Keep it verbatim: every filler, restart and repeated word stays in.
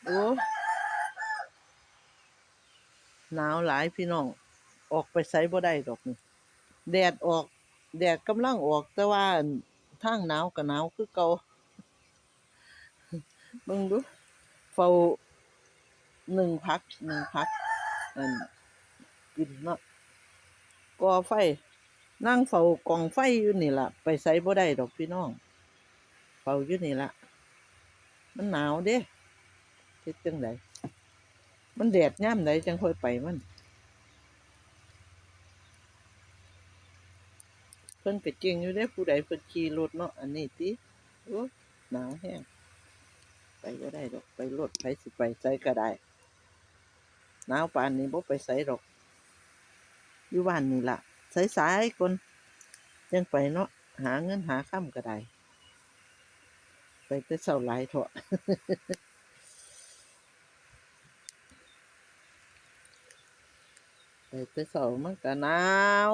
โอ้ หนาวหลายพี่น้อง ออกไปไสบ่ได้ดอกนี่ แดดออก แดดกำลังออก แต่ว่า อั่น ทางหนาวก็หนาวคือเก่า เบิ่งดู เฝ้า นึ่งผัก นึ่งผัก อัน กินเนาะ ก่อไฟ นั่งเฝ้ากองไฟอยู่นี่ล่ะ ไปไสบ่ได้ดอกพี่น้อง เฝ้าอยู่นี่ล่ะ มันหนาวเด้ เฮ็ดจั่งใด มันแดดยามใดจั่งค่อยไปมัน เพิ่นก็เก่งอยู่เด้ ผู้ใดเพิ่นขี่รถเนาะ อันนี้ติ โอ้ หนาวแฮง ไปบ่ได้ดอก ไปโลด ไผสิไปไสก็ได้ หนาวปานนี้บ่ไปไสดอก อยู่บ้านนี่ล่ะ สายๆ ก่อน จั่งไปเนาะ หาเงินหาคำก็ได้ ไปแต่เช้าหลายเถาะ ไปแต่เช้ามันก็หนาว